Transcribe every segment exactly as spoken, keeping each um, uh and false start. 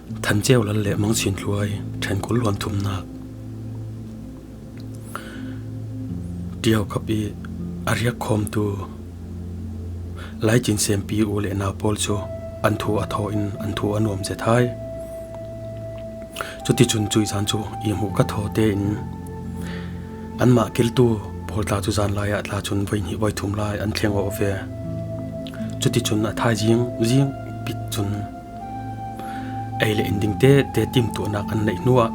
Than Ceu Lal le Mang Sin Tluai ṭhen kul hluan thumnak. Ṭiau kap i a riak khawmtu Laicin Sempi u le nau pawl cu an thu a thaw in an thu a nuam zet hai. Cuticun cuih zan cu i hmuh ka thaw tein anmah kiltu pawl tla cu zan lai ah tla cun voi hnih voi thum lai an thleng awh ve. Cuticun a thaizing zing pit cun ei le in ding tete timtuahnak an neih hnuah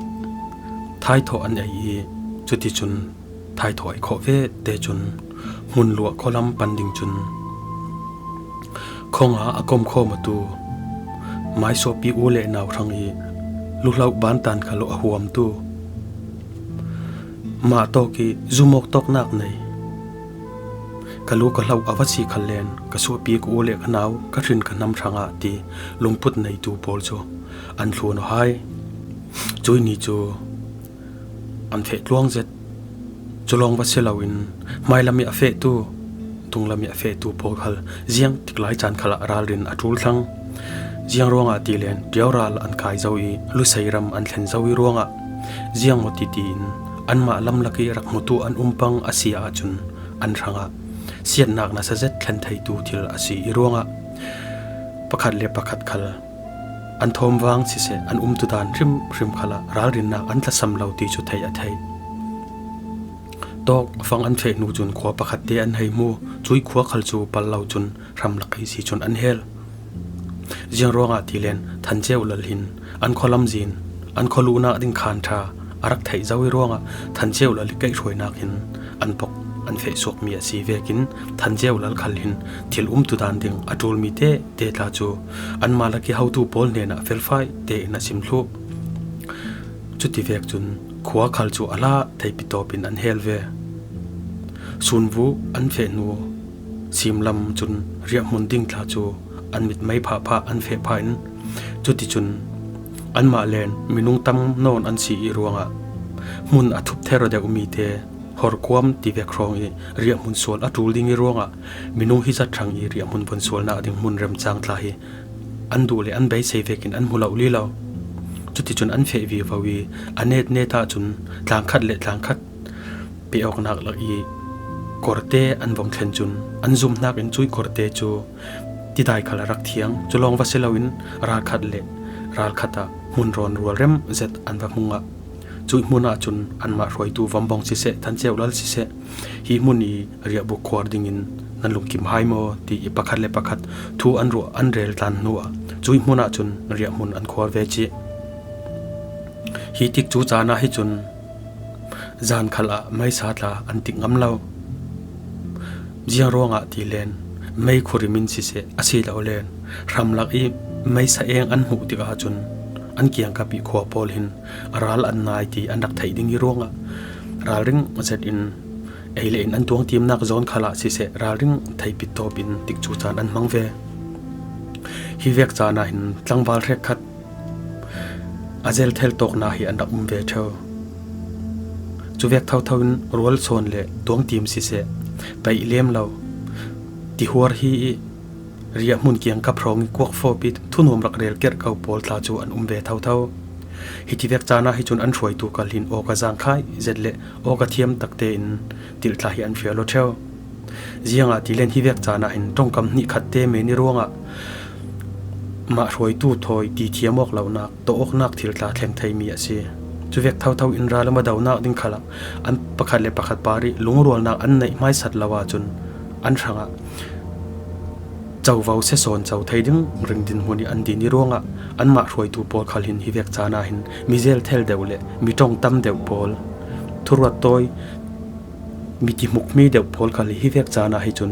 thaithawh an ei i cuticun thaithawh ei khawh ve te cun hmun luah khualam pan ding cun khonga a komkhawm awtu maisuahpi u le nau hrang i luhloh bantan khal a huamtu mah tawk i zumawk tawknak nei ka lu ka hloh a va si khal len ka suahpi ka u le ka nau ka hrin ka hnam hrangah ti lungput neitu pawl cu an thlun aw hai. Cuih ni cu an feh tluang zet. Cu lawng va si loin hmailam i a fehtu, tunglam i a fehtu pawl khal ziang tik lai caan khalah ralrin a ṭul thlang. Ziang ruangah ti len ṭiau ral an kai zo i lusei ram an thlen zo i ruangah ziang maw titi in anmah lamlak i rak hmutu an um pang a si ahcun an hrangah siatnak nasa zet thlen theitu thil a si i ruangah pakhat le pakhat khal an thawm vang siseh, an umtudan hrimhrim khalah ralrinnak an tlasam lo ti cu theih a theih. Tawk fang an feh hnu cun khua pakhat te an hei hmu. Cuih khua khal cu pal lo cun hramlak i si cun an hel. Ziang ruangah ti len Than Ceu Lal hin an khualam zin, an khualuhnak ding khan ṭha a rak theih zo i ruangah Than Ceu Lal i kaihhruainak hin an pok an feh suakmi a si vekin Than Ceu Lal khal hin thil umtudan ding a ṭulmi tete tla cu anmah lak i hotu pawl hnenah felfai tein a sim thluh. Cutivek cun khua khal cu a hla theipi tawpin an hel ve. Sunvu an feh hnu simlam cun riahhmun ding tla cu an mit mei phahphah an feh phah in cuticun anmah len minung tam nawn an si i ruangah hmun a thupther deuhmi te horkuam tivek hrawng i riahhmun sual a ṭul ding i ruangah minung hizat hrang i riahhmun von sualnak ding hmun remcang tla hi an duh le an beisei vekin an hmu lo li lo. Cuticun an feh vivo i a netnet ahcun tlangkhat le tlangkhat pehawknak lak i korte an vong thlen cun an zumhnak in cuih korte cu tidai khal a rak thiang. Cu lawng va si loin ralkhat le ralkhat ah hmun rawn rual rem zet an va hmung ah cuih hmun ahcun anmah hruaitu vombawng siseh, Than Ceu Lal siseh, hi hmun i riahbuk khuar dingin nan lungkim hai maw ti i pakhat le pakhat thu an ruah an rel tlan hnu ah cuih hmun ahcun riahhmun an khuar ve cih. Hi tik cu caan ah hi cun zan khal ah meisa tla an tik ngam lo. Ziang ruangah ti len meikhu rim in siseh a si lo len hramlak i meisa eng an hmuh tik ahcun an kiangkap i khua pawl hin a ral an nai ti an rak theih ding i ruangah ralring zet in ei le in an tuangtimnak zawn khal ah siseh ralring theipi tawp in tikcu caan an hmang ve. Hi vek caan ah hin tlangval hrekkhat a zel thel tawknak hi an rak um ve ṭheu. Cuvek thotho in rual sawn le tuangtim siseh, peih lem lo, tihuar hi i riahhmun kiangkap hrawng i kuak fawp i thunuam rak rel kerh ko pawl tla cu an um ve thotho. Hitivek caan ah hi cun an hruaitu kal hin awka zangkhai zet le awka thiam takte in tilh tla hi an fial aw ṭheu. Ziangah ti len hi vek caan ah hin ṭongkam hnih khat te men i ruangah mah hruaitu thawi ti thiam awk lonak, tawh awknak thil tla thleng theimi a si. Cuvek thotho in rallam a donak ding khalah an pakhat le pakhat par i lungrualnak an neih hmaisat lo ahcun an hrangah covo sesawn co thei ding ring dinhmun i an din i ruangah anmah hruaitu pawl khal hin hi vek caan ah hin mi zel thel deuh le mi ṭong tam deuh pawl, thuruat tawi, mi tihmuk mi deuh pawl khal hi vek caan ah hi cun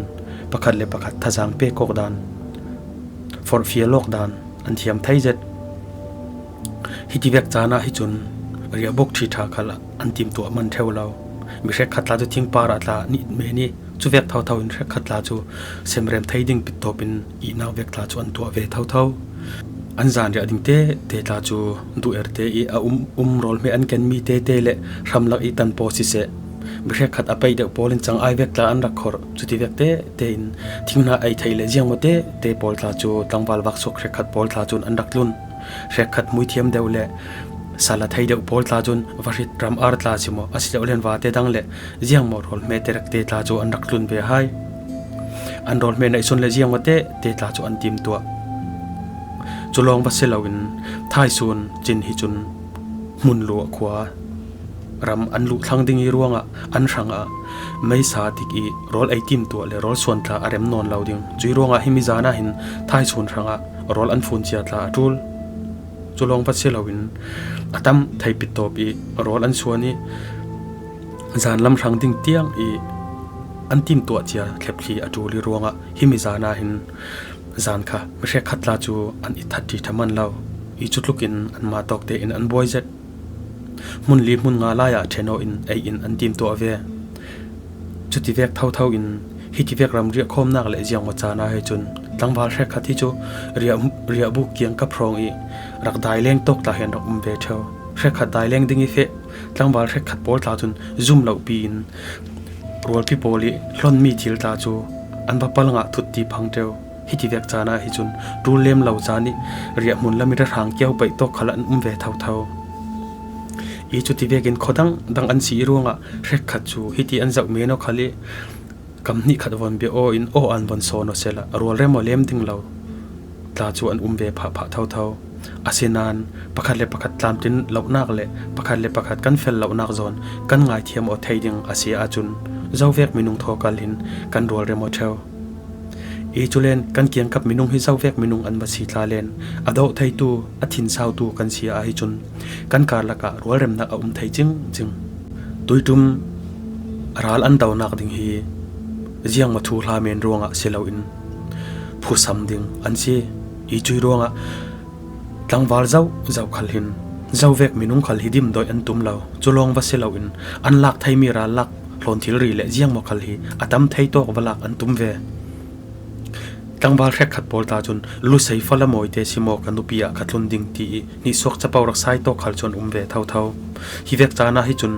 pakhat le pakhat thazang pek awk dan, forhfial awk dan an thiam thei zet. Hitivek caan ah hi cun riahbuk ṭhi ṭha khal an timtuah man ṭheu lo. Mi hrekkhat tla cu thingpar ah tla nih men i cuvek thotho in hrekkhat tla cu semrem thei ding pittawp in ihnak vek tla cu an tuah ve thotho. An zanriah ding tete tla cu duh erte i a um, um rawl hme an kenmi tete le hramlak i tanpaw siseh, mi hrekkhat a peih deuh pawl in cangai vek tla an rak khorh. Cutivek tete in thing hna ei theih le ziangmaw tete pawl tla cu tlangval vaksuak hrekkhat pawl tla cun an rak tlun. Hrekkhat muithiam deuh le sala thei deuh pawl tla cun vahrit ram ar tla si maw, a si deuh len vate dang le ziang maw rawl hmete rekte tla cu an rak tlun ve hai. An rawl hme neihsun le ziang maw te te tla cu an timtuah. Cu lawng va si loin thaisun cin hi cun hmun luah khua ram an luh thlang ding i ruangah an hrangah meisa tik i rawl ei timtuah le rawl suan tla a rem nawn lo ding. Cui ruangah himi zan ah hin thaisun hrangah rawl an fun cia tla a ṭul. Cu lawng va si loin a tam thei pittawp i rawl an suan i zanlam hrang ding tiang i an timtuah cia thlepthli a ṭul i ruangah himi zan ah hin zan kha mi hrekkhat tla cu an i that ṭi ṭha man lo i cutlukin anmah tawk tein an buai zet. Hmun li hmun nga lai ah ṭhen aw in ei in an timtuah ve. Cutivek thotho in hitivek ram riahkhawmnak le ziangmaw caan ah hi cun tlangval hrekkhat hi cu riah, riahbuk kiangkap hrawng i rak daileng tawk tla hi an rak um ve ṭheu. Hrekkhat daileng ding i feh tlangval hrekkhat pawl tla cun zum lohpi in rualpi pawl i hlonmi thil tla cu an va palngah thut ti phang ṭeu. Hitivek caan ah hi cun ṭul lem lo caan i riahhmun lam i rerhang kio peih tawk khal an um ve thotho. I cutivek in khuadang dang an si i ruangah hrekkhat cu hiti an zoh men aw khal i kam hnih khat von bia aw in aw an von sawn aw sehla rualrem aw lem ding lo tla cu an um ve phahphah thotho. Asinain pakhat le pakhat tlamtlin lonak le pakhat le pakhat kan fel lonak zawn kan ngaithiam aw thei ding a si ahcun zovek minung thaw kal hin kan rualrem aw ṭheu. I culen kan kiangkap minung hi zovek minung an va si tla len a dawh theitu a thinsautu kan si ah hi cun kan karlak ah rualremnak a um thei cingcing. Tuiṭum ral an donak ding hi ziangmaw thuhla men ruangah si loin phusam ding an si. I cui ruangah tlangval zoh zoh khal hin zovek minung khal hi dimdawih an tum lo. Cu lawng va si loin an lak theimi ral lak hlawn thilri le ziangmaw khal hi a tam thei tawk va lak an tum ve. Tlangval hrekkhat pawl tla cun lusei fala mawite si maw ka nupi ah ka tlun ding ti i nihsuak capo rak sai tawk khal cu an um ve thotho. Hivek caan ah hi cun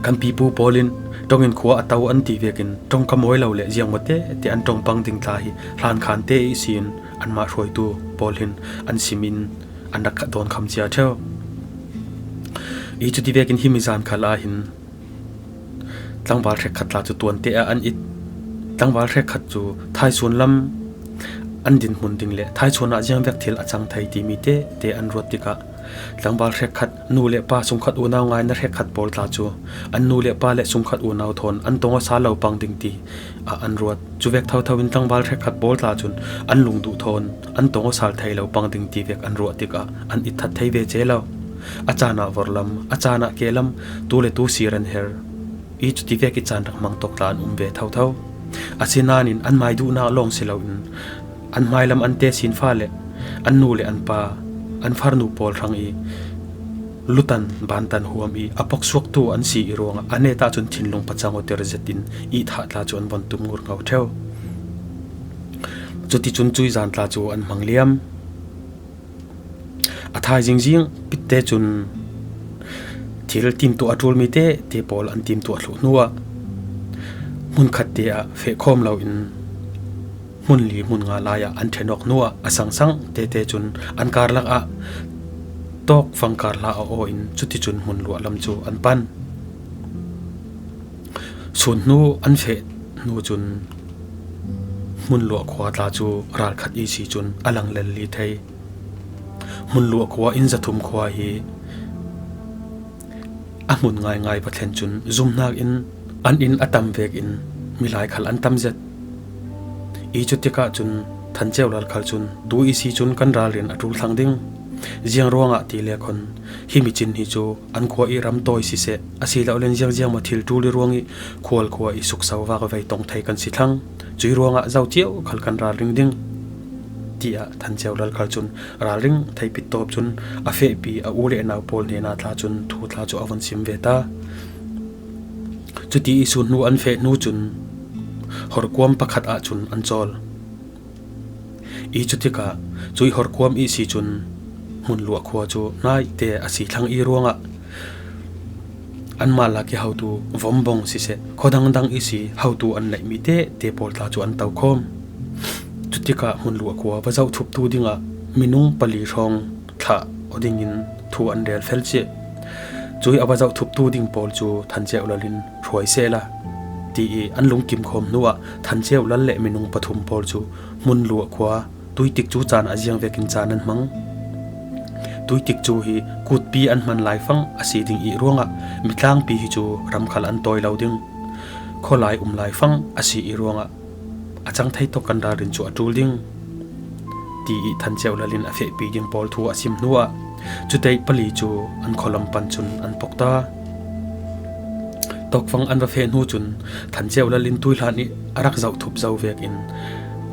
kan pipu pawl in ṭongin khua a to an ti vekin ṭong ka mawi lo le ziangmaw tete an ṭong pang ding tla hi hlan khan te ihsin anmah hruaitu pawl hin an sim in an rak khat dawn kham cia ṭheu. I cuti vekin himi zan khal ah hin tlangval hrekkhat tla cu tuante ah an it. Tlangval hrekkhat cu thaisun lam an dinhmun ding le thaisun ah ziangvek thil a cang thei timi tete an ruat tikah tlangval hrekkhat nu le pa sungkhat unau ngaina hrekkhat pawl tla cu an nu le pa le sungkhat unau thawn an tong aw sal lo pang ding ti ah an ruat. Cuvek thotho in tlangval hrekkhat pawl tla cun an lungduh thawn an tong aw sal thei lo pang ding ti vek an ruah tikah an itthat thei ve ce lo. A caan ah vorlam, a caan ah kehlam, tu le tu sir an her. I cutivek i caan rak hmang tawk tla an um ve thotho. Asinain an mai duhnak lawng si loin an hmailam an tesinfa le an nu le an pa, an farnu pawl hrang i lutan bantan huam i a poksuaktu an si i ruangah a netah cun thinlung pacang awter zetin ihthah tla cu an von tum ngurngo ṭheu. Cuticun cuizan tla cu an hmang liam. A thaizing zing pitte cun thil timtuah a ṭulmi tete pawl an timtuah thluh hnuah hmunkhat te ah fehkhawm loin hmun li hmun nga lai ah an ṭhen awk hnuah a sangsang tete cun an karlak ah tawk fangkar hla a aw in cuticun hmun luah lam cu an pan. Sun hnu an feh hnu cun hmun luah khua tla cu ralkhat ihsi cun a lang lel li thei. Hmun luah khua in zathum khua hi a hmun ngaingai va thlen cun zumhnak in an inn a tam vekin milai khal an tam zet. I cutikah cun Than Ceu Lal khal cun tu ihsi cun kan ralrin a ṭul thlang ding. Ziang ruangah ti le khon himi cin hi cu an khua i ram tawi siseh, a si lo len ziangziang maw thil ṭul i ruang i khual khua i sukso vak vei tong thei kan si thlang. Cui ruangah zo cio khal kan ralring ding, tiah Than Ceu Lal khal cun ralring thei pittawp cun a fehpi a u le nau pawl hnena tla cun thu tla cu a von sim ve ta. Cuti i sun hnu an feh hnu cun horkuam pakhat ah cun an cawl. I cutikah cui horkuam ihsi cun hmun luah khua cu naite a si thlang i ruangah anmah lak i hotu vombong siseh, khuadangdang ihsi hotu an neihmi tete pawl tla cu an tokhawm. Cutikah hmun luah khua va zoh thuptu dingah minung pali hrawng thlah aw dingin thu an rel fel cih. Cui a va zohthuptu ding pawl cu Than Ceu Lal in hruai sehla ti ih an lungkim khawm hnuah Than Ceu Lal le minung pathum pawl cu Hmunluah khua Tuitik cu caan a ziang vekin caan an hmang. Tuitik cu hi kutpi an hman laifang a si ding ih ruangah mitlangpi hi cu ram khal an tawi lo ding. Khawlai um laifang a si ih ruangah a cang thei tawk kan ralrin cu a ṭul ding, ti ih Than Ceu Lal in a fehpi ding pawl thu a sim hnuah cuteih pali cu an khualam pan cun an pok ta. Tawkfang an va feh hnu cun Than Ceu Lal in tuihlan ih a rak zohthup zo vekin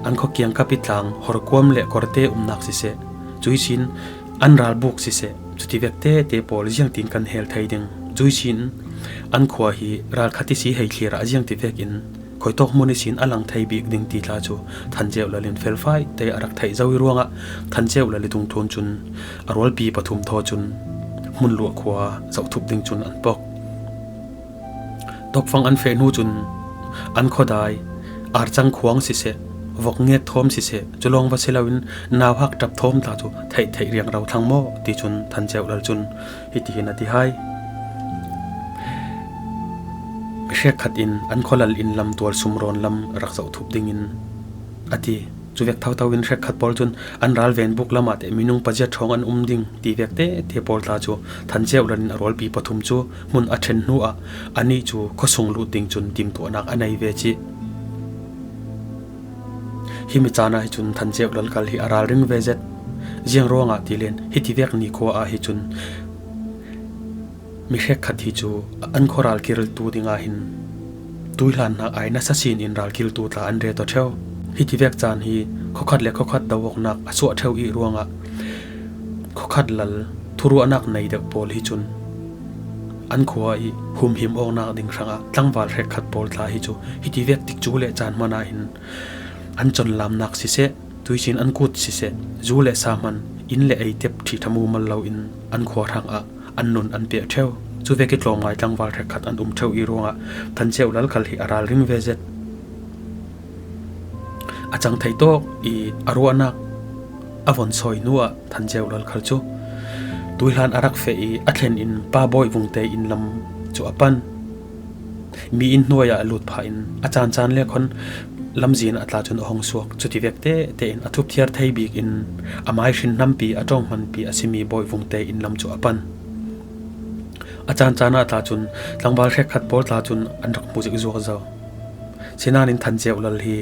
an khua kiangkap ih tlang horkuam le korte umnak siseh, cuihsin an ralbuk siseh, cutivek tete pawl ziangtin kan hel thei ding. Cuihsin an khua hi ralkhat ihsi hei thlir ah ziangtivekin khuitawk hmun ihsin a lang thei bik ding ti tla cu Than Ceu Lal in felfai te a rak theih zo ih ruangah Than Ceu Lal ih tungtun cun a rualpi pathum thaw cun Hmunluah khua zohthup ding cun an pok. Tawkfang an feh hnu cun an khuadai arcang khuang siseh, vok nget thawm siseh, culawng va si loin nauhak ṭap thawm tla cu theih theih riangro thlang maw ti cun Than Ceu Lal cun hitihin a ti hai. Mi hrekkhat in an khualal inn lam tual sumrawn lam rak zohthup dingin a ti. Cuvek thotho in hrekkhat pawl cun an ralven buk lamah teh minung paziat hrawng an um ding ti vek tete pawl tla cu Than Ceu Lal in a rualpi pathum cu hmun a ṭhen hnuah anih cu khuasung lut ding cun timtuahnak a nei ve cih. Himi caan ah hi cun Than Ceu Lal kal hi a ralring ve zet. Ziang ruangah ti len hitivek nikhua ah hi cun mi hrekkhat hi cu an khua ralkirtu dingah hin tuihlan hnak ai nasa sin in ralkirtu tla an ret aw ṭheu. Hitivek caan hi khuakhat le khuakhat do awknak a suah ṭheu ih ruangah khuakhat lal thuruahnak nei deuh pawl hi cun an khua ih humhim awknak ding hrangah tlangval hrekkhat pawl tla hi cu hitivek tikcu le caan hman ah hin an conlamnak siseh, tuihsin an kut siseh, zu le sa hman, inn le ei tep ṭhihṭha mumal loin an khua hrangah an nun an piah ṭheu. Cuvek ih tlawmngai tlangval hrekkhat an um ṭheu ih ruangah Than Ceu Lal khal hi a ralring ve zet. A cang thei tawk ih a ruahnak a von sawi hnuah Than Ceu Lal khal cu tuihlan a rak feh ih a thlen in Pa Bawi Vung te inn lam cu a pan. Mi inn hnuai ah a lut phah in a caan caan le khawn lamzin ah tla cun a hong suak. Cutivek tete in a thupthiar thei bik in a mai hrin hnampi, a ṭawng hmanpi a simi Bawi Vung te inn lam cu a pan. A caan caan ah tla cun tlangval hrekkhat pawl tla cun an rak hmu zik zuak zo. Sinain Than Ceu Lal hi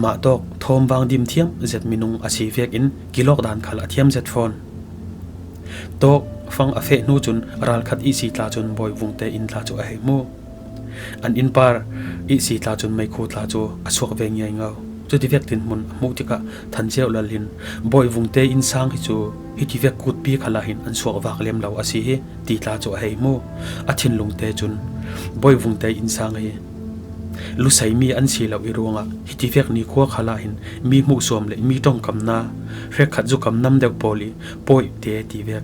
mah tawk thawmvang dimthiam zet minung a si vekin kilawk dan khal a thiam zet fawn. Tawkfang a feh hnu cun ralkhat ihsi tla cun Bawi Vung te inn tla cu a hei hmu. An innpar ihsi tla cun meikhu tla cu a suak ve ngaingai. Cutivek dinhmun a hmuh tikah Than Ceu Lal hin Bawi Vung te inn sang hi cu hitivek kutpi khalah hin an suak vak lem lo a si hi ti tla cu a hei hmu. A thinlung te cun Bawi Vung te inn sang hi luseimi an si lo ih ruangah hitivek nikhua khalah hin mi hmuhsuam le mi ṭongkamna, hrekkhat zukam nam deuh pawl ih pawih te tivek,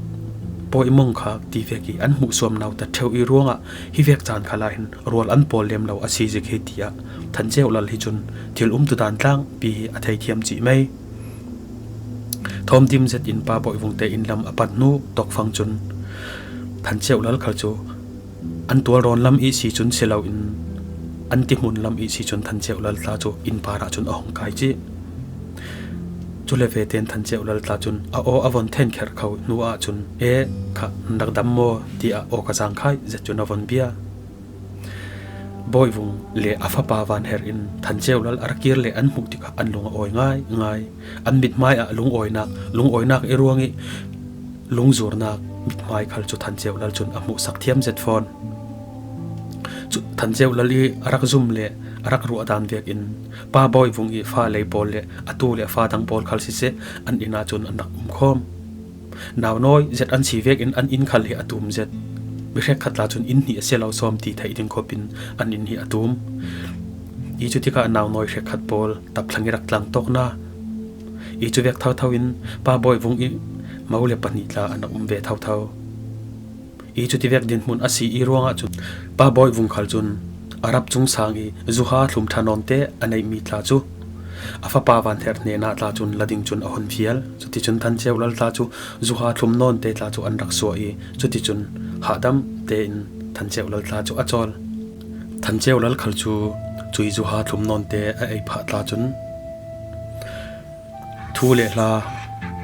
pawih mongkhak tivek ih an hmuhsuam nautat ṭheu ih ruangah hivek caan khalah hin rual an pawl lem lo a si zik hi tiah Than Ceu Lal hi cun thil umtu dan tlangpi hi a theithiam cih mei. Thawm dim zet in Pa Bawi Vung te inn lam a pan hnu tawkfang cun Than Ceu Lal khal cu an tualrawn lam ihsi cun si loin an tihmun lam ihsi cun Than Ceu Lal tla cu innpar ah cun a hong kai cih. Cule vete in Than Ceu Lal tla cun a aw a von thenkherh kho hnu ah cun, "E, kha, nan rak dam maw?" tiah aw ka zangkhai zet cun a von bia. Bawi Vung le a fapa Van Herh in Than Ceu Lal a rak kir le an hmuh tikah an lung a awi ngaingai. An mithmai ah lungawinak, lungawinak ih ruang ih lungzurnak mithmai khal cu Than Ceu Lal cun a hmuhsak thiam zet fawn. Cu Than Ceu Lal ih a rak zum le a rak ruah dan vekin Pa Bawi Vung ih fale pawl le a tu le a fa dang pawl khal siseh, an inn ah cun an rak um khawm. Naunawi zet an si vekin an inn khal hi a tum zet. Mi hrekkhat tla cun inn hnih a si lo sawm ti theih ding khawpin an inn hi a tum. Ih cutikah naunawi hrekkhat pawl tapthlang ih rak tlang tawk hna. Ih cuvek thotho in Pa Bawi Vung ih mo le pahnih tla an rak um ve thotho. Ih cutivek dinhmun a si ih ruangah cun Pa Bawi Vung khal cun a rap cung sang ih zuha thlum ṭha nawn te a neihmi tla cu A fapa Vanher hnenah tla cun la ding cun a hun fial. Cuticun Than Ceu Lal tla cu zuha thlum nawn te tla cu an rak suah i, cuticun hahdam tein Than Ceu Lal tla cu a cawl. Than Ceu Lal khal cu cui zuha thlum nawn te a ei phah tla cun, thu le hla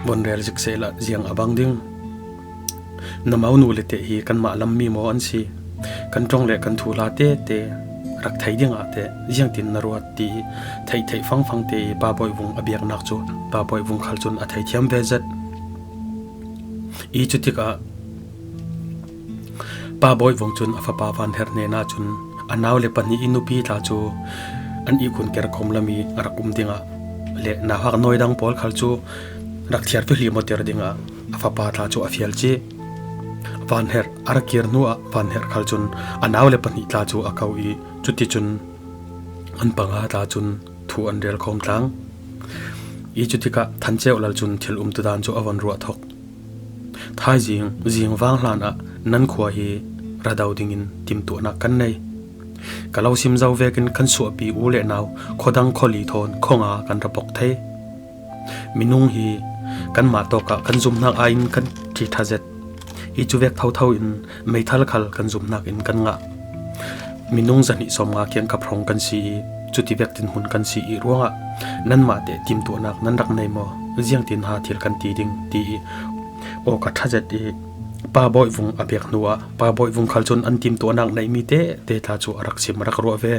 von rel zik sehla ziang a bang ding? Na monu le te hi kanmah lam mi maw an si? Kan ṭong le kan thuhla tete rak thei dingah te ziangtin na ruat ti theih theih fangfang te i Pa Bawi Vung a biaknak cu Pa Bawi Vung khal cun a theithiam ve zet. I cutikah Pa Bawi Vung cun a fapa Vanher hnenah cun a nau le pahnih i nupi tla cu an ihkhun ker kom lam i a rak um dingah le nauhak nawi dang pawl khal cu rak thiar fihlim awter dingah a fapa tla cu a fial cih. Vanher a rak kir hnuah Vanher khal cun a nau le pahnih tla cu a ko i cuticun an panga tla cun thu an rel khawm tlang. I cutikah Than Ceu Lal cun thil umtudan cu a von ruah thok. Thaizing zingvang hlanah nan khua hi ra do dingin timtuahnak kan nei. Ka lo sim zo vekin kan suahpi u le nau khuadang khuali thawn khuanga kan ra pok thei. Minung hi kanmah tawkah kan zumhnak aiin kan ṭhi ṭha zet. Hi cu vek thotho in meithal khal kan zumhnak in kan ngah. Minung zahnih sawmnga kiangkap hrawng kan si i, cuti vek dinhmun kan si i ruangah nanmah te timtuahnak nan rak nei maw? Ziangtin ha thil kan ti ding? Ti i aw ka ṭha zet i, Pa Bawi Vung a biak hnuah Pa Bawi Vung khal cun an timtuahnak neihmi tete tla cu a rak sim, a rak ruah ve.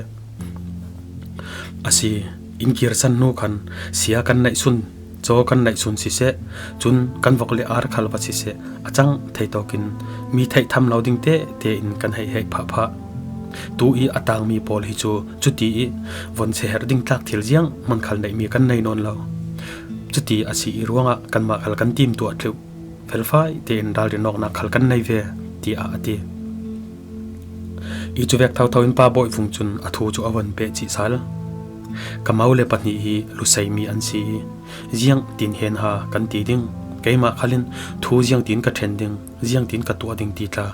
A si, in kirsan hnu khan sia kan neih sun, caw kan neih sun siseh, cun kan vok le ar khal va siseh, a cang thei tawkin mi theih tham lo ding tete in kan hei hei phah phah. Tu i a tangmi pawl hi cu cuti i von siaherh ding tlak thil zianghman khal neihmi kan nei nawn lo. Cuti a si i ruangah kanmah khal kan timtuah tleuh felfai tein ralrin awknak khal kan nei ve, tiah a ti. I cu vek thotho in Pa Bawi Vung cun a thu cu a von peh cih sal. Ka mo le pahnih hi luseimi an si i, ziang tin hen ha kan ti ding? Keimah khal in thu ziangtin ka ṭhen ding, ziangtin ka tuah ding ti tla,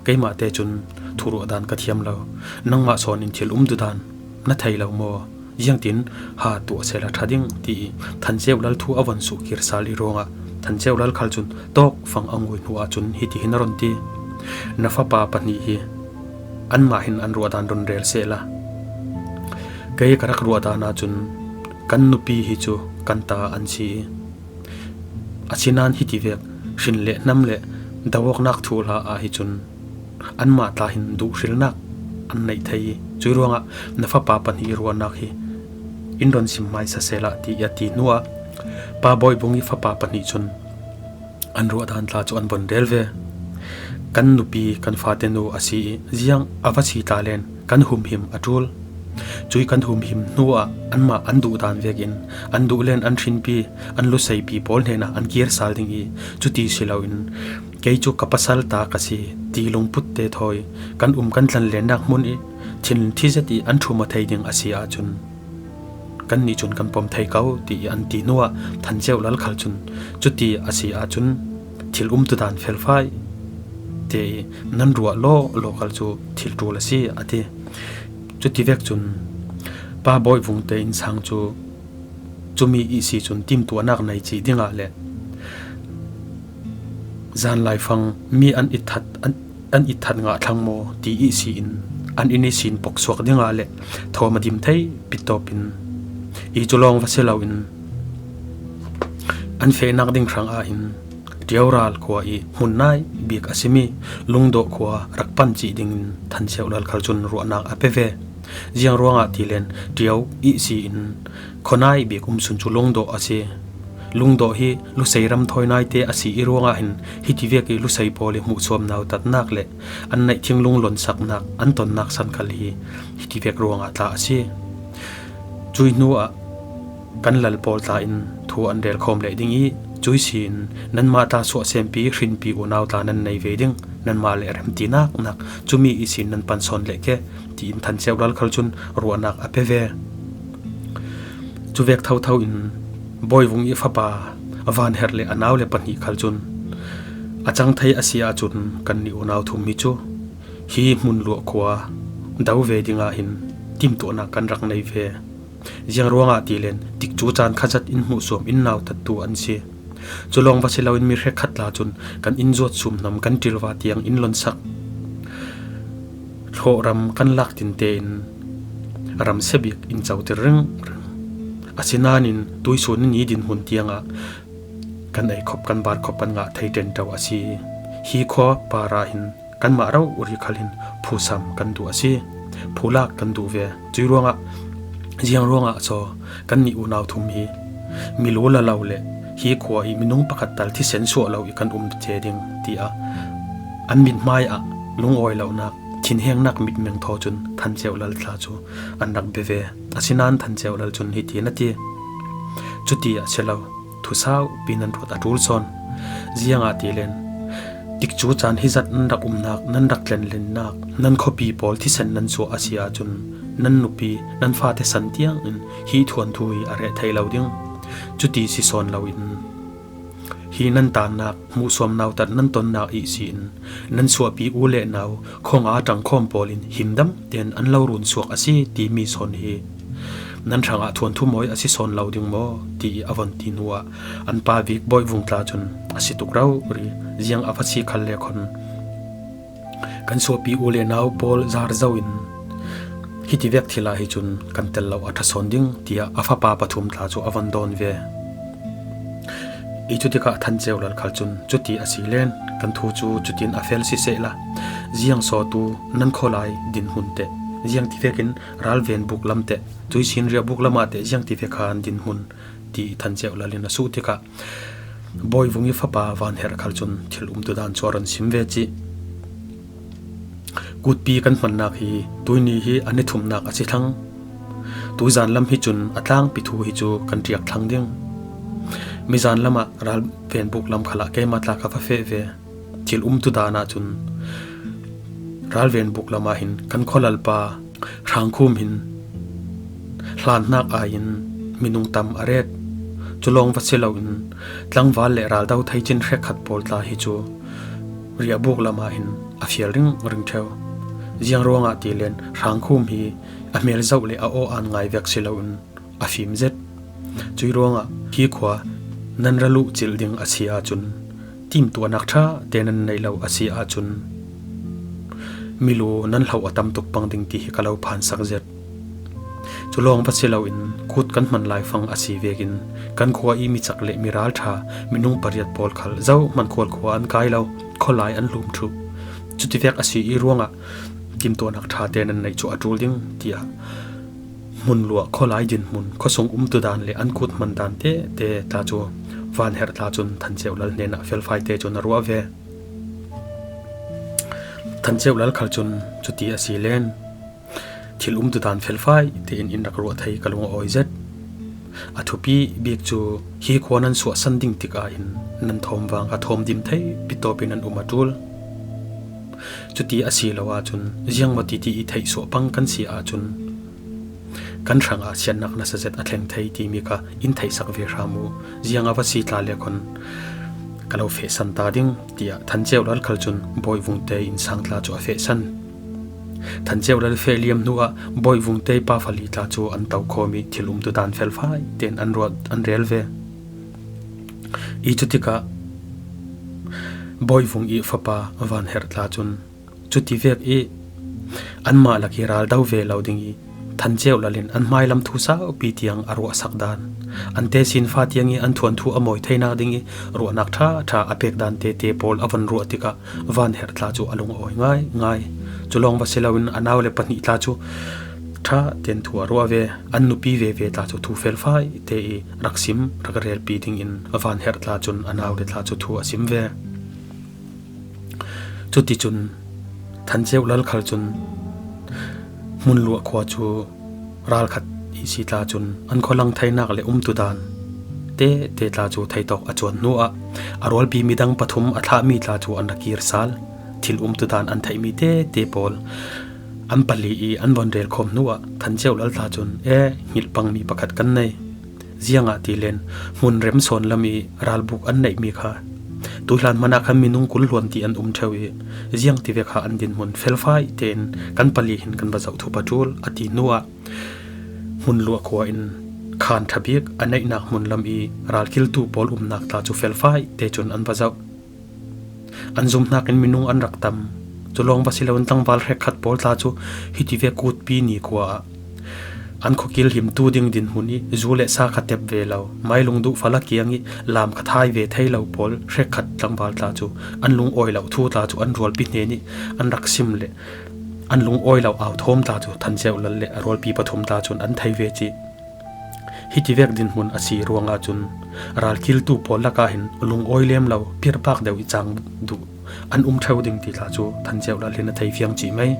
keimah te cun thuruah dan ka thiam lo. Nangmah sawn in thil umtudan na thei lo maw? Ziangtin ha tuah sehla ṭha ding? Ti i Than Ceu Lal thu a von suh kir sal i ruangah Than Ceu Lal khal cun tawk fang a ngui hnu ahcun hiti hin a run ti. Na fapa pahnih hi anmah hin an ruahdan run rel sehla, kei ka rak ruahdan ahcun kan nupi hi cu kan ta an si i, asinain hiti vek hrin le hnam le doawknak thuhla ah hi cun anmah tla hin duhhrilnak an neih thei i, cui ruangah na fapa pahnih ruahnak hi in run sim hmaisa sehla, ti i a ti hnuah Pa Bawi Vung i fapa pahnih cun an ruahdan tla cu an von rel ve. Kan nupi kan fate nu a si i, ziang a va si tla len kan humhim a ṭul. Cui kan humhim hnuah anmah an duhdan vekin an duh len an hrinpi, an luseipi pawl hnenah an kir sal ding i, cuti si loin kei cu ka pasal ta ka si ti lungput te thawi kan um kan tlan lennak hmun i thin thi zet i an ṭhum aw thei ding a si ahcun kannih cun kan pom thei ko, ti i an ti hnuah Than Ceu Lal khal cun cuti a si ahcun thil umtudan felfai te i nan ruah law law khal cu thil ṭul a si, a ti. Cuti vek cun Pa Bawi Vung te innsang cu cumi ihsi cun timtuahnak nei cih dingah le zanlai fang mi an itthat, an, an itthat ngah thlang maw ti ihsi in an inn ihsin poksuak dingah le thawm a dim thei pittawp in i cu lawng va si loin an fehnak ding hrang ah hin Ṭio ral khua i hmun nai bik a simi Lungdawh khua rak pan cih dingin Than Ceu Lal khal cun ruahnak a pe ve. Ziang ruangah ti len Ṭio ihsi in khuanai bik um sun cu Lungdawh a si. Lungdawh hi Lusei ram thawi naite a si i ruangah hin hiti vek i Lusei pawl i hmuhsuam nautatnak le an neih thinglung lonsaknak an tonnak san khal hi hiti vek ruangah tla a si. Cui hnuah kan lal pawl tla in thu an rel khawm leh ding i, cui si in nanmah tla suahsempi hrinpi unau tla nan nei ve ding, nanmah le remtinak nak cumi ihsin nan pan sawn leh ke, tiin Than Ceu Lal khal cun ruahnak a pe ve. Cuvek thotho in Bawi Vung i fapa Van Herh le a nau le pahnih khal cun a cang thei a si ahcun kannih unau thum hi cu hi hmun luah khua do ve dingah hin timtuahnak kan rak nei ve. Ziang ruangah ti len tikcu caan kha zat in hmuhsuam in nautattu an si. Cu lawng va si loin mi hrekkhat tla cun kan inn zuat sum hnam kan ṭilva tiang in lonsak hlawhram kan lak tinte in ram siabik in coter ringring. Asinain tuisun ni dinhmun tiangah kan ei khop kan bar khop kan ngah thei ṭenṭo a si. Hi khua parah hin kanmah rori khal hin phusam kan duh a si. Phulak kan duh ve. Cui ruangah, ziang ruangah so kannih unau thum hi milu la lo le hi khua i minung pakhat tal thisen suah lo i kan um te ding, tiah an mithmai ah lungawi lonak, thinhengnak mitmeng thaw cun Than Ceu Lal tla cu an rak bia ve. Asinain Than Ceu Lal cun hiti na ti, cuti ah si lo, thusau pi nan ruat a ṭul sawn. Ziangahtile tikcu caan hi zat nan rak umnak, nan rak tlenlennak, nan khuapi pawl thisen nan suah a si ahcun nan nupi, nan fate san tiangin hi thuanthu hi a reh thei lo ding. Cuti si sawn loin hi nan tannak, hmuhsuam nautat nan tonnak ihsi in nan suahpi u le nau khonga ṭangkhawm pawl in himdam tein an lo run suak a si timi sawn hi nan hrangah thuanthu mawi a si sawn lo ding maw, ti a von ti hnuah an pa Vik Bawi Vung tla cun a si tuk rori. Ziang a va si khal le khon kan suahpi u le nau pawl zar zo in hiti vek thil ah hi cun kan tel lo a ṭha sawn ding, tiah a fapa pathum tla cu a von dawn ve. I cutikah Than Ceu Lal khal cun cuti a si len kan thu cu cutin a fel sisehla, ziang sawtu nan khawlai dinhmun teh, ziang ti vekin ralven buk lam teh, tuisin riah buk lamah teh ziang ti vek kha an dinhmun, ti Than Ceu Lal in a suh tikah Bawi Vung i fapa Van Herh khal cun thil umtu dan cu a run sim ve cih. Kutpi kan hmannak hi tuini hi a ni thumnak a si thlang. Tuizan lam hi cun a tlangpi thu hi cu kan ṭiak thlang ding. Mizan lamah ralven buk lam khalah keimah tla ka va feh ve. Thil umtu dan ahcun ralven buk lamah hin kan khualalpa Hrangkhum hin hlanhnak aiin minung tam a ret. Cu lawng va si loin tlangval le raldo thei cin hrekkhat pawl tla hi cu riahbuk lamah hin a fial ringring ṭheu. Ziang ruangah ti len Hrangkhum hi a hmel zoh le a aw an ngai vek si loin a fim zet. Cui ruangah hi khua nan ra luh cilh ding a si ahcun, timtuahnak ṭha te nan neih lo a si ahcun, milu nan hloh a tam tuk pang ding ti hi ka lo phansak zet. Cu lawng va si loin kut kan hman laifang a si vekin kan khua i mi cak le mi ralṭha, minung pariat pawl khal zohman khual khua an kai lo, khawlai an hlum ṭhuh. Cutivek a si i ruangah timtuahnak ṭha te nan neih cu a ṭul ding, tiah hmunluah khawlai dinhmun, khuasung umtu dan le an kut hman dan tete tla cu Van Herh tla cun Than Ceu Lal hnenah felfai te cun a ruah ve. Than Ceu Lal khal cun cuti a si len thil umtu dan felfai tein in rak ruah thei ka lung a awi zet. A thupi bik cu hi khua nan suahsan ding tikah hin nan thawm vang kha thawm dim thei pitawp in nan um a ṭul. Cuti a si lo ahcun ziangmaw titi i theih suah pang kan si ahcun kan hrangah siatnak nasa zet a thleng thei timi kha in theihsak ve hram u. Ziang a va si tla le khon ka lo fehsan ta ding, tiah Than Ceu Lal khal cun Bawi Vung te innsang tla cu a fehsan. Than Ceu Lal feh liam hnuah Bawi Vung te pa fali tla cu an to khawm i thil umtu dan felfai tein an ruat an rel ve. I cutikah Bawi Vung i fapa Van Herh tla cun cuti vek i anmah lak i raldo ve lo ding i Than Ceu Lal in an hmailam thu saupi tiang a ruahsak dan, an tesinfa tiang i an thuanthu a mawi theinak ding i ruahnak ṭha ṭha a pek dan tete pawl a von ruah tikah Van Herh tla cu a lung a awi ngaingai. Cu lawng va si loin a nau le pahnih tla cu ṭha tein thu a ruah ve. An nupi veve tla cu thu felfai te i rak sim rak relpi dingin Van Herh tla cun a nau le tla cu thu a sim ve. Cuticun Than Ceu Lal khal cun Hmunluah khua cu ralkhat ihsi tla cun an khualang theinak le umtu dan tete tla cu theitawk a cuan hnuah a rualpi midang pathum a thlahmi tla cu an ra kir sal. Thil umtu dan an theihmi tete pawl an pali i an von rel khawm hnuah Than Ceu Lal tla cun, "E, hngilh pangmi pakhat kan nei. Ziangahtile hmun rem sawn lam i ralbuk an neihmi kha tuihlan hmanh ah khan minung kul hluan ti an um ṭheu i ziang tivek kha an dinhmun felfai tein kan pali hin kan va zoh thup a ṭul," a ti hnuah Hmunluah khua in khan ṭha bik a neihnak hmun lam i ralkiltu pawl umnak tla cu felfai te cun an va zoh. An zumhnak in minung an rak tam. Cu lawng va si loin tlangval hrekkhat pawl tla cu hitivek Kutpi ni khua ah an khuakil himtu ding dinhmun i zu le sa kha tep ve lo, mailung duh fala kiang i lam kha thai ve thei lo pawl hrekkhat tlangval tla cu an lungawi lo thu tla cu an rualpi hnen i an rak sim le an lungawi lo au thawm tla cu Than Ceu Lal le a rualpi pathum tla cun an thei ve cih. Hitivek dinhmun a si ruangah cun ralkiltu pawl lakah hin lungawi lem lo, pirpak deuh i cang duh an um ṭheu ding ti tla cu Than Ceu Lal hin a thei fiang cih mai.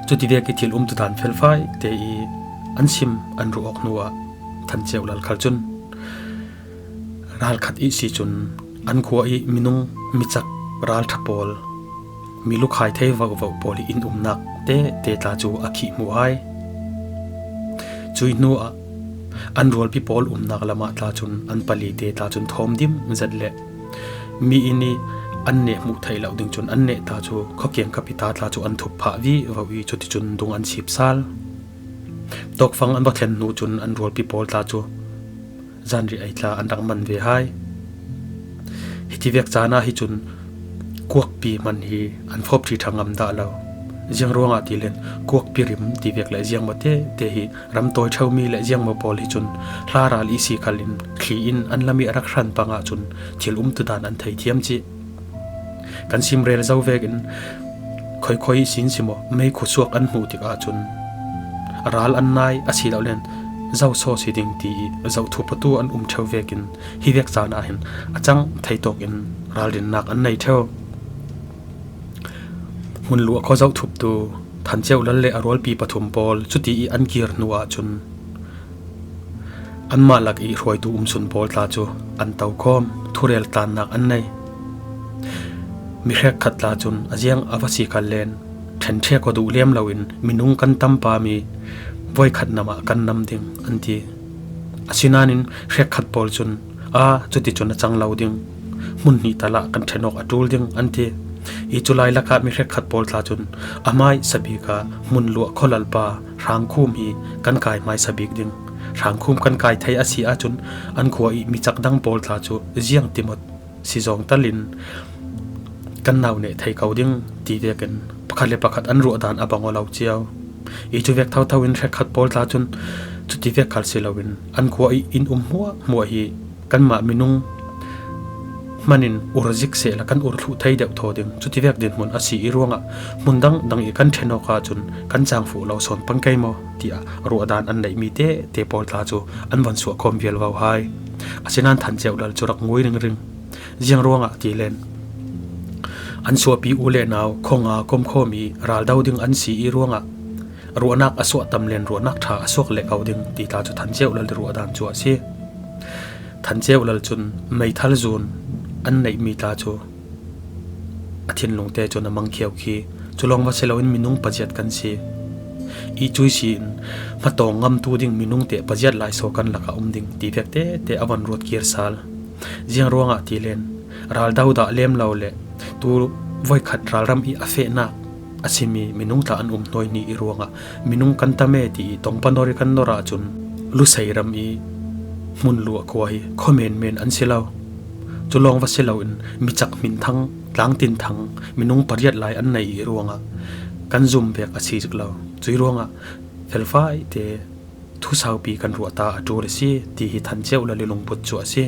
Cutivek i thil umtu dan felfai te i an sim an ruah awk hnuah Than Ceu Lal khal cun ralkhat ihsi cun an khua i minung micak ralṭha pawl, mi lukhai thei vovo pawl i inn umnak te te tla cu a khih hmuh hai. Cuih hnuah an rualpi pawl umnak lamah tla cun an pali te tla cun thawm dim zet le mi inn i an neh hmuh theih lo ding cun an neh ta cu khuakiang kap i ta tla cu an thup phah vivo i cuticun dung an sip sal. Tawkfang an va thlen hnu cun an rualpi pawl tla cu zanriah ei tla an rak man ve hai. Hitivek caan ah hi cun kuakpi hman hi an fawp ṭhi ṭha ngam dah lo. Ziang ruangah ti len kuakpi rim tivek le ziangmaw te te hi ram tawi ṭheumi le ziangmaw pawl hi cun hla ral ihsi khal in thli in an lam i a rak hran pang ahcun thil umtu dan an thei thiam cih. Kan sim rel zo vekin khoikhoi ihsin si maw, meikhu suak an hmuh tik ahcun ral an nai a si lo len zo saw si ding ti i zoh thupatu an um ṭheu vekin hivek caan ah hin a cang thei tawk in ralrinnak an nei ṭheu. Hmunluah khua zoh thuptu Than Ceu Lal le a rualpi pathum pawl cuti i an kir hnu ahcun anmah lak i hruaitu umsun pawl tla cu an tokhawm, thurel tlannak an nei. Mi hrekkhat tla cun a ziang a va si khal len ṭhenṭhek aw duh lem loin minung kan tam pami voikhat nam ah kan nam ding an ti. Asinain hrekkhat pawl cun a cuticun a cang lo ding, hmun hnih tal ah kan ṭhen awk a ṭul ding an ti. I cu lai lakah mi hrekkhat pawl tla cun a hmaisa bik ah Hmunluah khualalpa Hrangkhum hi kan kai hmaisa bik ding. Hrangkhum kan kai thei a si ahcun an khua i micak dang pawl tla cu ziang timawt si zawng tal in kan nau neh thei ko ding ti vekin pakhat le pakhat an ruah dan a bang aw lo cio. I cu vek thotho in hrekkhat pawl tla cun cuti vek khal si loin an khua i inn um hmuahhmuah hi kanmah minung hman in ur zik sehla kan ur thluh thei deuh thaw ding, cuti vek dinhmun a si i ruangah hmun dangdang i kan ṭhen awk ahcun kan cang fuh lo sawn pang kei maw tiah ruah dan an neihmi tete pawl tla cu an von suah khawm vial vo hai. Asinain Than Ceu Lal cu rak ngui ringring. Ziang ruangah ti len an suahpi u le nau khuanga komkhawm i raldo ding an si i ruangah ruahnak a suah tam len ruahnak ṭha a suak leh ko ding ti tla cu Than Ceu Lal i ruah dan cu a si. Than Ceu Lal cun meithal zun an neihmi tla cu a thinlung te cun a mangkhio khi cu lawng va si loin minung paziat kan si. I cui si in hmatawng ngamtu ding minung te paziat lai saw kan lakah um ding ti vek tete a von ruat kir sal. Ziang ruangah ti len raldo dah lem lo le tu voikhat ralram i a fehnak a simi minung tla an um hnuaihni i ruangah minung kan tam e ti i tongpanor i kan nor ahcun Lusei ram i Hmunluah khua hi khuamenmen an si lo. Cu lawng va si loin micak hminthang, tlangtinthang, minung pariat lai an nei i ruangah kan zum vek a si zik lo. Cui ruangah felfai te thusaupi kan ruah ta a ṭul a si ti hi Than Ceu Lal i lungput cu a si.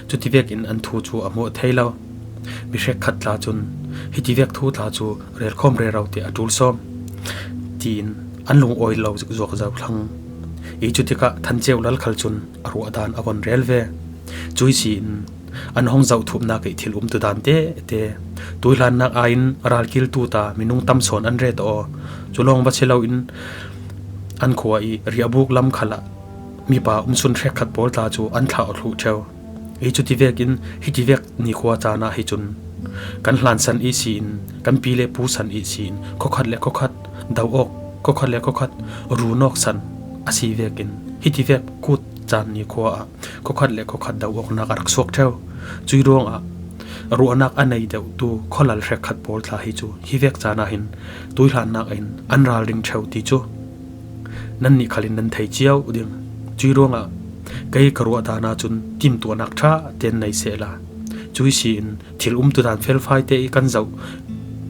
Cuti vekin an thu cu a hmuh thei lo. Mi hrekkhat tla cun hiti vek thu tla cu relkhawm rero te a ṭul sawm tiin an lungawi lo zik zuak zo thlang. I cutikah Than Ceu Lal khal cun a ruah dan a von rel ve. Cui si in an hong zohthupnak i thil umtu dan tete, tuihlannak aiin ralkiltu ta minung tam sawn an ret aw. Cu lawng va si loin an khua i riahbuk lam khalah mipa umsun hrekkhat pawl tla cu an thlah aw thluh ṭheu. I cuti vekin hiti vek nikhua caan ah hi cun kan hlansan ihsi in kan pi le pu san ihsi in khuakhat le khuakhat do awk, khuakhat le khuakhat run awk san a si vekin hiti vek kut caan nikhua ah khuakhat le khuakhat do awknak a rak suak ṭheu. Cui ruangah ruahnak a nei deuhtu khualal hrekkhat pawl tla hi cu hi vek caan ah hin tuihlannak in an ralring ṭheu ti cu Nannih khalin nan thei cio ding. Cui ruangah kei ka ruah dan ahcun timtuahnak ṭha tein nei sehla, cui si in thil umtu dan felfai te i kan zoh,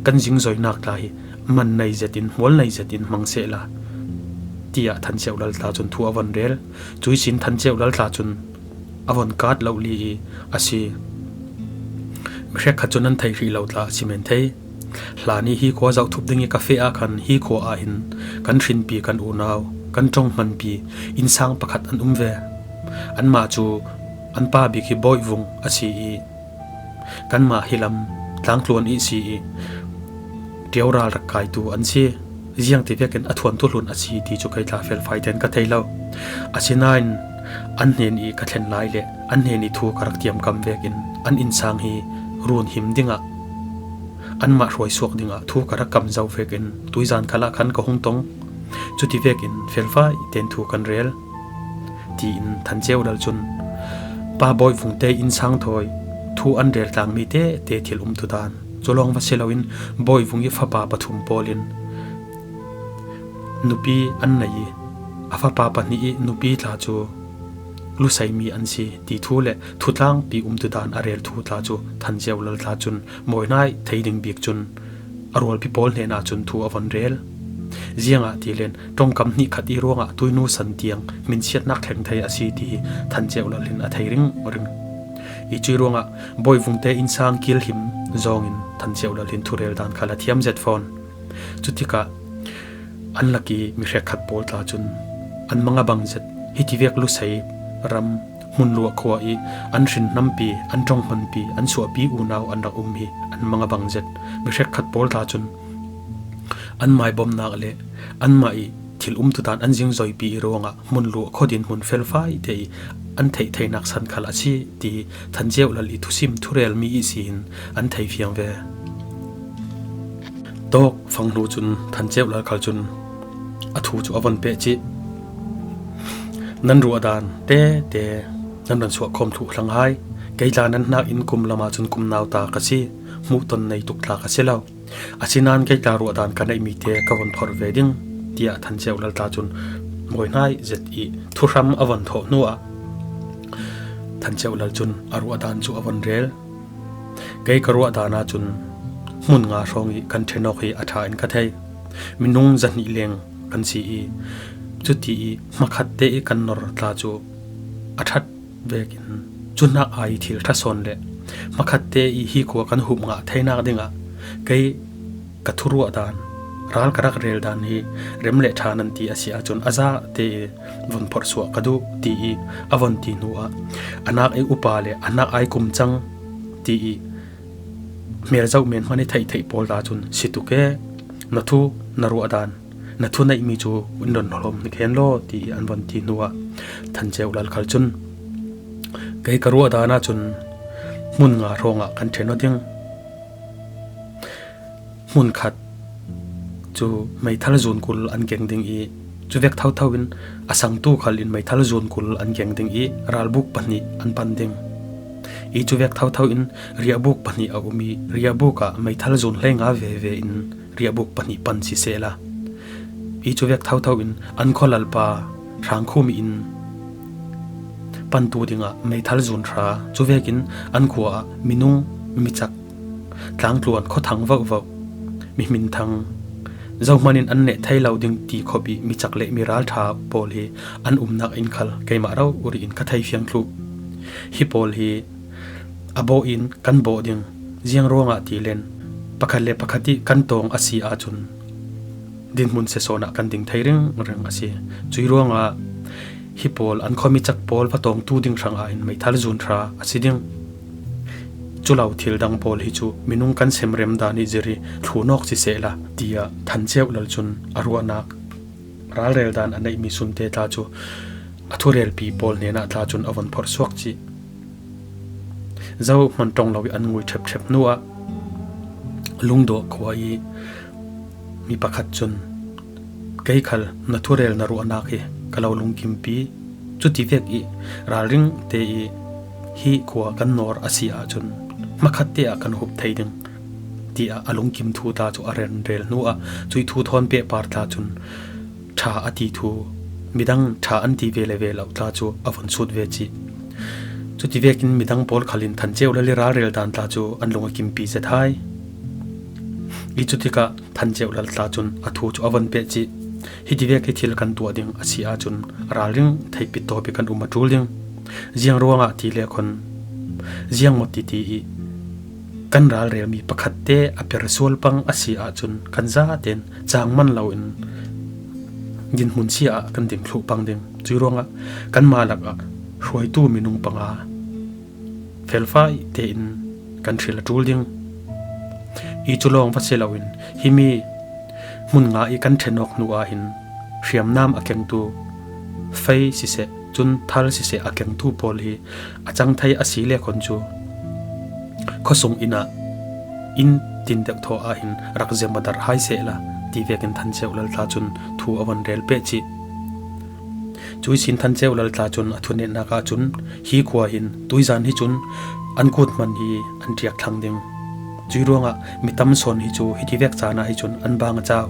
kan zingzoinak tla hi man nei zetin, hmual nei zetin hmang sehla, tiah Than Ceu Lal tla cun thu a von rel. Cui sin Than Ceu Lal tla cun a von kat lo li i a si. Mi hrekkhat cu nan theih hrih lo tla a si men thei. Hlan i hi khua zoh thup ding i ka feh ah khan hi khua ah hin kan hrinpi, kan unau, kan ṭong hmanpi innsang pakhat an um ve. Anmah cu an pa bik hi Bawi Vung a si i, kanmah hi lam tlangtluan i si i, ṭio ral rak kaitu an si. Ziangti vekin a thuanthu hlun a si ti cu kei tla felfai tein ka thei lo. Asinain an hnen i ka thlen lai le an hnen i thu ka rak tiamkam vekin an innsang hi run him dingah, anmah hruaisuak dingah thu ka rak kam zo vekin tuizan khalah khan ka hung tong. Cuti vekin felfai tein thu kan rel, tiin Than Ceu Lal cun Pa Bawi Vung te innsang thawi thu an rel tlangmi tete thil umtu dan cu lawng va si loin Bawi Vung i fapa pathum pawl in nupi an nei i, a fapa pahnih i nupi tla cu luseimi an si ti thu le thutlangpi umtu dan a rel thu tla cu Than Ceu Lal tla cun mawi hnai thei ding bik cun a rualpi pawl hnenah cun thu a von rel. Ziangahtile ṭongkam hnih khat i ruangah tuinu san tiang hminsiatnak thleng thei a si ti hi Than Ceu Lal hin a thei ringring i, cui ruangah Bawi Vung te innsang kilhim zawngin Than Ceu Lal hin thurel dan khal a thiam zet fawn. Cutikah an lak i mi hrekkhat pawl tla cun an mang a bang zet. Hitivek lusei ram Hmunluah khua i an hrin hnampi, an ṭong hmanpi, an suahpi unau an rak um hi an mang a bang zet. Mi hrekkhat pawl tla cun an maibawmnak le anmah i thil umtu dan an zingzoipi i ruangah Hmunluah khuadin hmun felfai te i an theih theinak san khal a si ti Than Ceu Lal i thusim thurelmi i si hin an thei fiang ve. Tawk fang hnu cun Than Ceu Lal khal cun a thu cu a von peh cih. Nan ruah dan tete nan ron suah khawm thluh hlang hai. Kei tla nan hnak in kum lam ahcun kum nauta ka si, hmuhton nei tuk tla ka si lo. Asinain kei tla ruah dan ka neihmi te ka von phorh ve ding, tiah Than Ceu Lal tla cun mawi hnai zet i thuhram a von thawh hnuah Than Ceu Lal cun a ruah dan cu a von rel. Kei ka ruah dan ahcun hmun nga hrawng i kan ṭhen awk hi a ṭha in ka thei. Minung zahnih leng kan si i, cuti i hmakhat te i kan nor tla cu a ṭhat vekin cu hnak ai thil ṭha sawn le hmakhat te i hi khua kan hup ngah theinak dingah kei ka thuruah dan, ral ka rak rel dan hi rem le ṭha nan ti a si ahcun a za te i von phorh suah ka duh, ti i a von ti hnuah a nak i upa le a hnak ai kum cang ti i hmel zoh men hman i theih theih pawl tla cun, si tuk e, na thu na ruah dan, na thu neihmi cu in ron hlawm hnik hen law, ti i an von ti hnuah Than Ceu Lal khal cun, kei ka ruah dan ahcun hmun nga hrawngah kan ṭhen aw ding. Hmunkhat cu meithal zun kul an keng ding i, cuvek thotho in a sangtu khal in meithal zun kul an keng ding i, ralbuk pahnih an pan ding i, cuvek thotho in riahbuk pahnih a um i, riahbuk ah meithal zun hleinga veve in riahbuk pahnih pan sisehla, i cuvek thotho in an khualalpa hrangkhumi in pantu dingah meithal zun hra, cuvekin an khua ah minung, micak, tlangtluan, khuathang vohvoh, mihminthang, zohman in an neh thei lo ding ti khawp i micak le miralṭha pawl hi an umnak in khal keimah rori in ka thei fiang thluh. Hi pawl hi a bawh in kan bawh ding, ziang ruangah tilen pakhat le pakhat i kan tawng a si ahcun dinhmun siasawn ah kan ding thei ringring a si. Cui ruangah hi pawl an khuami cak pawl va tawngtu ding hrang ah in meithal zun hra a si ding. Cu lo thil dang pawl hi cu minung kan semrem dan i zir i thlunawk sisehla, tiah Than Ceu Lal cun a ruahnak ralrel dan a neihmi sunte tla cu a thurelpi pawl hnenah tla cun a von phorh suak cih. Zohman ṭong lo i an ngui ṭhepṭhep hnuah Lungdawh khua i mi pakhat cun, kei khal na thurel na ruahnak hi ka lo lungkimpi. Cuti vek i ralring te i hi khua kan nawr a si ahcun hmakhat te ah kan hup thei ding, tiah a lungkim thu tla cu a ron rel hnuah cui thu thawn pehpar tla cun ṭha a ti thu midang ṭha an ti ve le ve loh tla cu a vun sut ve cih. Cuti vekin midang pawl khalin Than Ceu Lal ih ralrel dan tla cu an lung a kimpi zet hai. Ih cutikah Than Ceu Lal tla cun a thu cu a vun peh cih. Hiti vek hi thil kan tuah ding a si ahcun ralring theihpit tawp ih kan um a ṭul ding. Ziang ruangah ti le khun ziang maw titi ih kan ralrelmi pakhatte a per sual pang a si ahcun kan zaten cang man loin dinhmun sia ah kan ding thluh pang ding. Cuih ruangah kanmah lakah hruaitu minung panga felfai tein kan hril a ṭul ding. Ih cu lawng va si loin himi hmun nga ih kan ṭhenawk hnu ah hin hriamnam a kengtu fei siseh, cun thal siseh a kengtu pawl hi a cang thei a si le khun cu khuasung inn ah inn tin deuh thaw ah hin rak zem a dar hai sehla ti vekin Than Ceu Lal tla cun thu a vun rel peh cih. Cuih sin Than Ceu Lal tla cun a thunetnak ahcun hi khua hin tuizan hi cun an kut hman hi an ṭiak thlang ding. Cuih ruangah mi tam sawn hi cu hiti vek caan ah hi cun an bang a cau.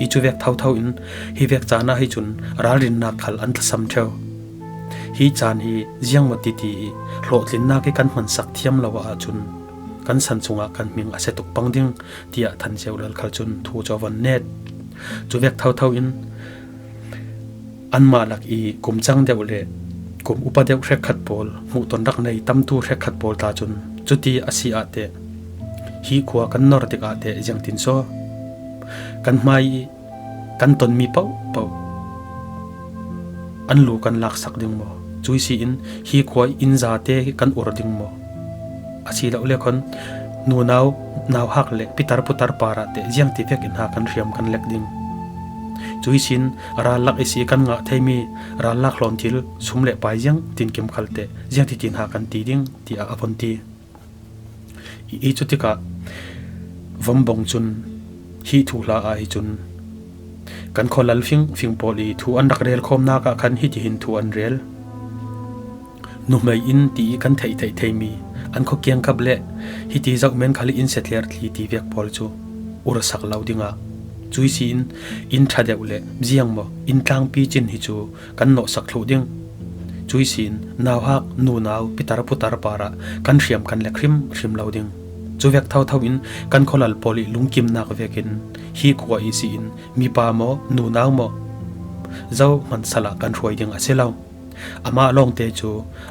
Ih cu vek thotho in hi vek caan ah hi cun ralrinnak khal an tlasam ṭheu. Hi caan hi ziangmaw titi ih hlawhtlinnak ih kan hmansak thiam lo ahcun kan san cungah kan hming a si tuk pang ding, tiah Than Ceu Lal khal cun thu cu a vun net. Cu vek thotho in anmah lak ih kum cang deuh le kum upa deuh hrekkhat pawl, hmuhton rak nei tamtu hrekkhat pawl tla cun cuti a si ah teh, hi khua kan nor tik ah teh ziangtin saw kan hmai ih kan tonmi pohpoh an lu kan laksak ding maw? Cuih si in hi khua ih inn zate kan ur ding maw? A si lo le khun nunau, nauhak le pitar putar parah teh ziangti vek in ha kan hriam kan lek ding. Cuih sin ral lak ih si kan ngah theimi ral lak hlawn thil sum le pai ziang tinkim khal teh ziangti tin ha kan ti ding, tiah a vun ti. Ih cutikah vambong cun hi thu hla ah hi cun kan khua lal fingfing pawl ih thu an rak rel khawmnak ah khan hitihin thu an rel. Nuhmei inn ti ih kan theih theih theimi an khua kiangkap le hiti zoh men khal ih inn setler thli ti vek pawl cu ur sak lo dingah cuih si in inn ṭha deuh le ziang maw inn tlangpi cin hi cu kan nawhsak thluh ding. Cuih si in nauhak, nunau, pitar putar parah kan hriam kan lek hrimhrim lo ding. Cu vek thotho in kan khua lal pawl ih lungkimnak vekin hi khua ih si in mipa maw nunau maw zohman sal ah kan hruai ding a si lo. Amah lawngte cu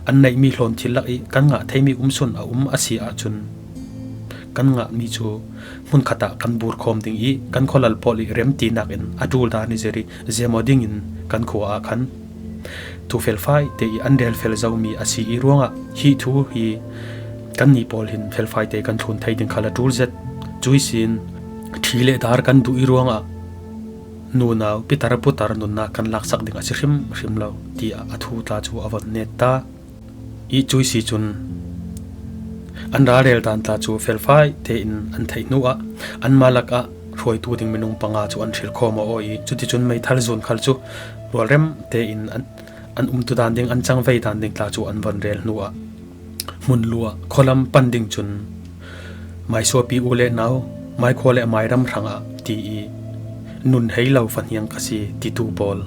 an neihmi hlawn thil lak ih kan ngah theimi umsun a um a si ahcun kan ngahmi cu hmunkhat ah kan burkhawm ding ih kan khua lal pawl ih remtinak in a ṭul dan ih zir ih zem aw dingin kan khua ah khan thu felfai te ih an rel fel zomi a si ih ruangah hi thu hi kannih pawl hin felfai te kan thlun thei ding khal a ṭul zet. Cuih sin ṭhi le dar kan duh ih ruangah nunau pitar putar nunnak kan laksak ding a si hrimhrim lo, tiah a thu tla cu a vun net ta. Ih cuih si cun an ralrel dan tla cu felfai tein an theih hnuah anmah lakah hruaitu ding minung panga cu an hril khawm aw ih cuticun meithal zun khal cu rualrem tein an, an umtu dan ding, an cangvei dan ding tla cu an vun rel hnuah Hmunluah khualam pan ding cun, Maisuapi u le nau, Maikhua le Mairam hrangah ti ih nun hei lo fahniang ka si titu pawl,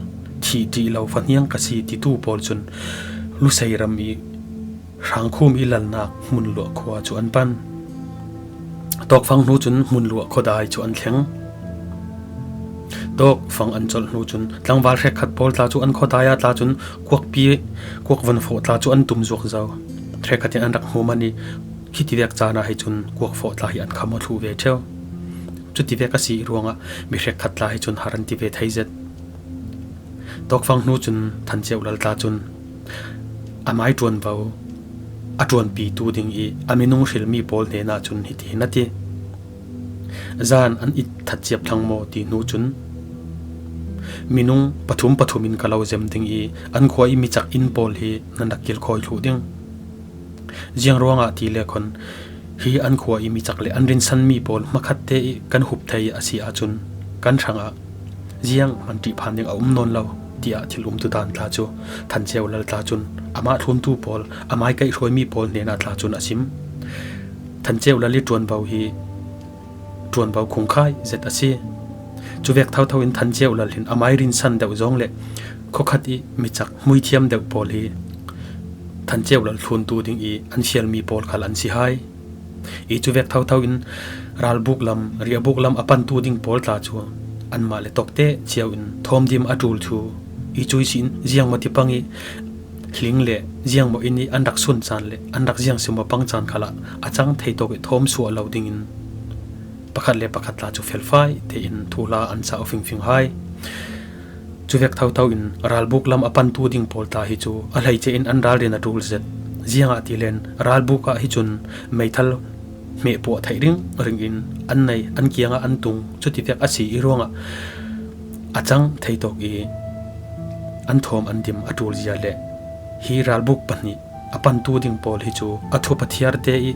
thih ṭih lo fahniang ka si titu pawl cun Lusei ram ih Hrangkhum ih lalnak Hmunluah khua cu an pan. Tawkfang hnu cun Hmunluah khuadai cu an thleng. Tawkfang an colh hnu cun tlangval hrekkhat pawl tla cu an khuadai ah tla cun kuakpi, kuak vun fawh tla cu an tum zuak zo. Hrekkhat in an rak hmu man ih khiti vek caan ah hi cun kuak fawh tla hi an kham aw thluh ve ṭheu. Cuti vek a si ruangah mi hrekkhat tla hi cun har an ti ve thei zet. Tawkfang hnu cun Than Ceu Lal tla cun a mai ṭuanvo a ṭuanpitu ding ih a minung hrilmi pawl hnenah cun hitihin a ti. Zan an i that ciap thlang maw ti hnu cun minung pathum pathum in ka lo zem ding ih an khua ih mi cak inn pawl hi nan rak kilkhawi thluh ding. Ziang ruangah ti le khon hi an khua ih mi cak le an rinsanmi pawl hmakhatte ih kan hup thei a si ahcun kan hrangah zianghman ṭih phan ding a um nawn lo, tiah thil umtu dan tla cu Than Ceu Lal tla cun amah thluntu pawl, a mai kaih hruaimi pawl hnenah tla cun a sim. Than Ceu Lal ih ṭuanvo hi ṭuanvo khungkhai zet a si. Cuvek thotho in Than Ceu Lal hin a mai rinsan deuh zong le Khawkhat i micak hmuithiam deuh pawl hi Than Ceu Lal thluntu ding i an sialmi pawl khal an si hai. I cuvek thotho in ralbuk lam, riahbuk lam a pantu ding pawl tla cu anmah le tokte cio in thawm dim a ṭul thu i cui si in ziangmaw tipang i hling le ziangmaw in i an rak sun caan le an rak ziang simaw pang caan khalah a cang thei tawk i thawm suah lo dingin pakhat le pakhat tla cu felfai tein thuhla an sa aw fingfing hai. Cuvek thotho in ralbuk lam a pantu ding pawl tla hi cu a hleice in an ralrin a ṭul zet. Ziangahtile ralbuk ah hi cun meithal hmehpuah theih ringring in an nei, an kiangah an tung. Cutivek a si i ruangah a cang thei tawk i an thawm an dim a ṭul zia le hi ralbuk pahnih a pantu ding pawl hi cu a thup a thiarte i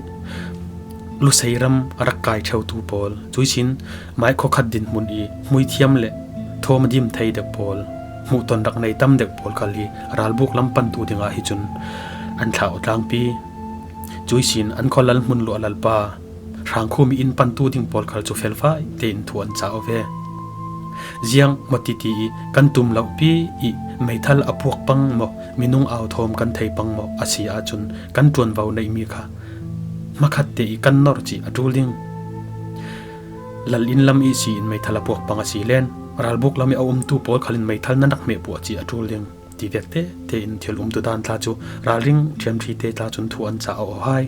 lusei ram a rak kai ṭheutu pawl, cuisin mai khawkhat dinhmun i hmuithiam le thawm a dim thei deuh pawl, hmuhton rak nei tam deuh pawl khal hi ralbuk lam pantu dingah hi cun an thlah aw tlangpi. Cuisin an khualal Hmunluah lalpa Hrangkhum i inn pantu ding pawl khal cu felfai tein thu an cah aw ve. Ziang maw titi i kan tum lohpi i meithal a puak pang maw, minung au thawm kan thei pang maw a si ahcun kan ṭuanvo neihmi kha hmakhatte i kan nor cih a ṭul ding. Lal inn lam i si in meithal a puak pang a si len, ralbuk lam i a umtu pawl khal in meithal nan rak hmehpuah cih a ṭul ding. Ti vek tete in thil umtu dan tla cu ralring ṭhiamṭhite tla cun thu an cah aw hai.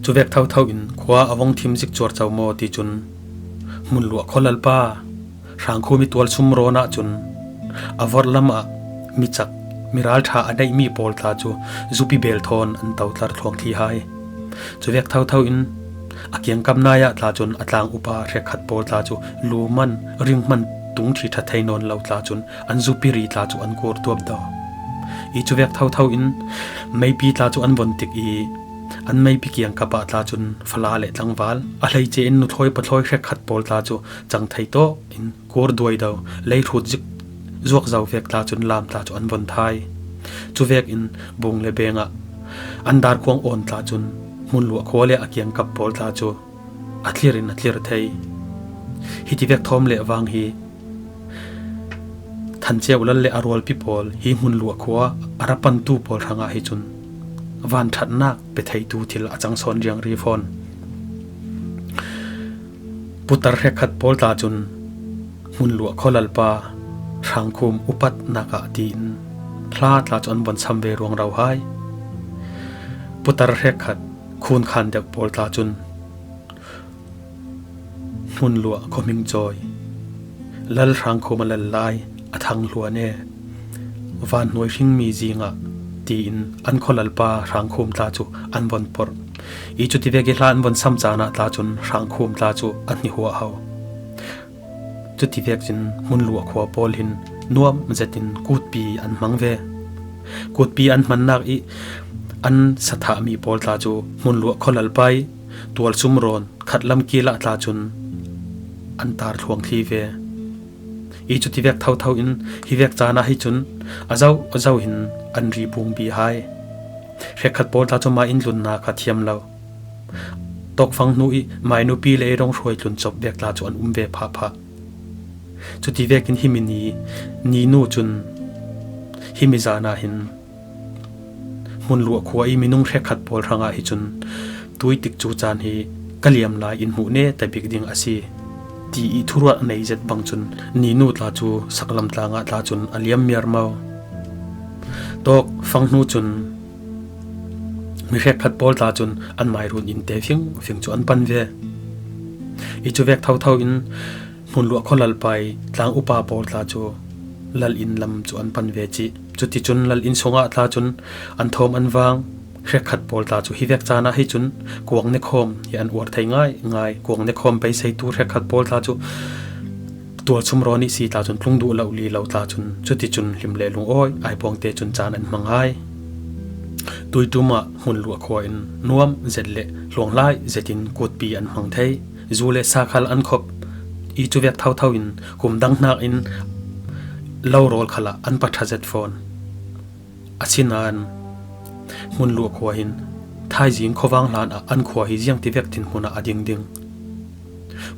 Cuvek thotho in khua a vong thim zik cuar co maw ti cun Hmunluah khualalpa Hrangkhum i tualsum rawn ah cun a vorh lam ah micak, miralṭha a neihmi pawl tla cu zupi bel thawn an totlar thluang thli hai. Cuvek thotho in a kiangkap nai ah tla cun a tlang upa hrekkhat pawl tla cu lu man, ring hman tung ṭhi ṭha thei nawn lo tla cun an zupi ri tla cu an kur tuap daw. I cuvek thotho in meipi tla cu an von tik i an meipi kiangkap ah tla cun fala le tlangval a hleice in nuthlawi pathlawi hrekkhat pawl tla cu cang thei tawk in kur duai do, lei hrut zik zuak zo vek tla cun lam tla cu an von thai. Cuvek in bung le beng ah an dar khuang awn tla cun Hmunluah khua le a kiangkap pawl tla cu a thlir in a thlir thei. Hitivek thawm le vang hi Than Ceu Lal le a rualpi pawl hi Hmunluah khua a ra pantu pawl hrangah hi cun van ṭhatnak pe theitu thil a cang sawn riangri fawn. Putar hrekkhat pawl tla cun Hmunluah khualalpa Hrangkhum upatnak ah tiin hla tla cu an von sam ve ruangro hai. Putar hrekkhat khunkhan deuh pawl tla cun Hmunluah khuahming cawi, Lal Hrangkhum a lal lai a thang hluan e, vanhnuai hringmi zingah tiin an khualalpa Hrangkhum tla cu an von porh. I cutivek i hla an von sam caan ah tla cun Hrangkhum tla cu a hnihuahho. Cutivek cun Hmunluah khua pawl hin nuam zetin kutpi an hmang ve. Kutpi an hmannak i an sathahmi pawl tla cu Hmunluah khualalpa i tualsum rawn khat lam kil ah tla cun an tar thluang thli ve. I cutivek thotho in hivek caan ah hi cun a zo a zo hin an ri pungpi hai. Hrekkhat pawl tla cu mai in tlunnak kha thiam lo. Tawkfang hnu i mai nupi le i ronghruai tlun cop vek tla cu an um ve phahphah. Cutivek in himi ni, ni nu cun himi zan ah hin Hmunluah khua i minung hrekkhat pawl hrangah hi cun tui tik cu caan hi ka liam lai in hmuh ne tabik ding a si, ti i thuruah nei zet bang cun ni nu tla cu saklam tlang ah tla cun a liam miarmo. Tawkfang hnu cun mi hrekkhat pawl tla cun an mairun in te fingfing cu an pan ve. I cuvek thotho in Hmunluah khualalpa i tlang upa pawl tla cu lal inn lam cu an pan ve cih. Cuticun lal inn sungah tla cun an thawm an vang. Hrekkhat pawl tla cu hivek caan ah hi cun kuang nekhawm hi an uar thei ngaingai. Kuang nekhawm beiseitu hrekkhat pawl tla cu tualsum rawn i si tla cun tlung duh lo li lo tla cun cuticun hlim le lungawi aipuangte cun caan an hmang hai. Tuiṭum ah Hmunluah khua in nuam zet le hluanghlai zetin kutpi an hmang thei. Zu le sa khal an khop i cuvek thotho in kum dang hnak in lo rawl khalah an paṭha zet fawn. Asinain Hmunluah khua hin thaizing khuavang hlan ah an khua hi ziangtivek thinhmun ah a ding ding.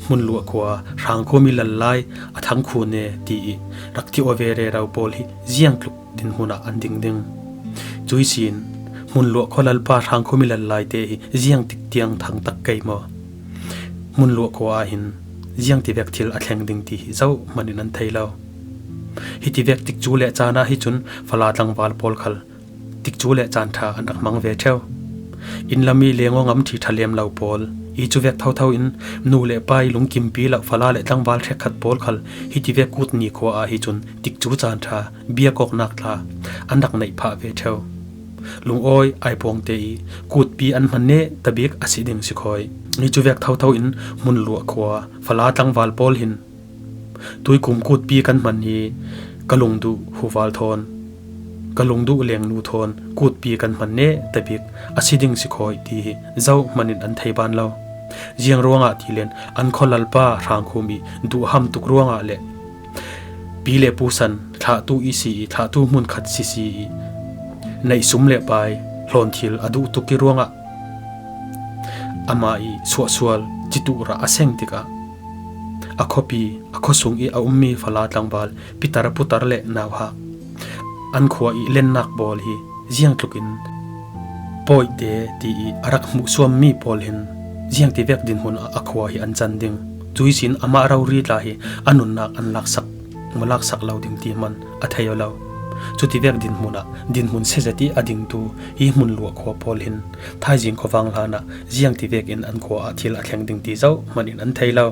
Hmunluah khua Hrangkhumi lal lai a thang khu ne ti i rak ti aw ve rero pawl hi ziang tluk dinhmun ah an ding ding. Cuisin Hmunluah khua lalpa Hrangkhumi lal lai te hi ziang tik tiang thang tak kei maw? Hmunluah khua ah hin ziang tivek thil a thleng ding ti hi zoh hman in an thei lo. Hi tivek tikcu le caan ah hi cun fala tlangval pawl khal tikcu le caan ṭha an rak hmang ve ṭheu. Inn lam i leng aw ngam ṭhi ṭha lem lo pawl i cuvek thotho in nu le pa i lungkimpi lo fala le tlangval hrekkhat pawl khal hi tivek Kutni khua ah hi cun tikcu caan ṭha biakawknak tla an rak neih phah ve ṭheu. Lungawi aipuangte i kutpi an hman neh tabik a si ding si khawi. Hi cuvek thotho in Hmunluah khua fala tlangval pawl hin tuikum kutpi kan hman hi ka lungduh huval thawn, ka lungduh lengnu thawn kutpi kan hman neh tabik a si ding si khawi ti hi zoh hman in an thei ban lo. Ziang ruangah tilen an khualalpa Hrangkhumi duhham tuk ruangah le pi le pu san thlahtu i si i thlahtu hmunkhat sisi i neih sum le pai hlawnthil a duh tuk i ruangah amah i suahsual cituhrah a seng tikah a khuapi a khuasung i a ummi fala tlangval pitar putar le nauhak an khua i lennak bawl hi ziang tlukin pawite ti i a rak hmuhsuammi pawl hin ziang tivek dinhmun ah a khua hi an can ding. Cuisin amah rori tla hi a nunnak an laksak maw laksak lo ding ti hman a thei aw lo. Cutivek dinhmun ah dinhmun siazet i a dingtu hi Hmunluah khua pawl hin thaizing khuavang hlanah ziang tivek in an khua ah thil a thleng ding ti zoh hman in an thei lo.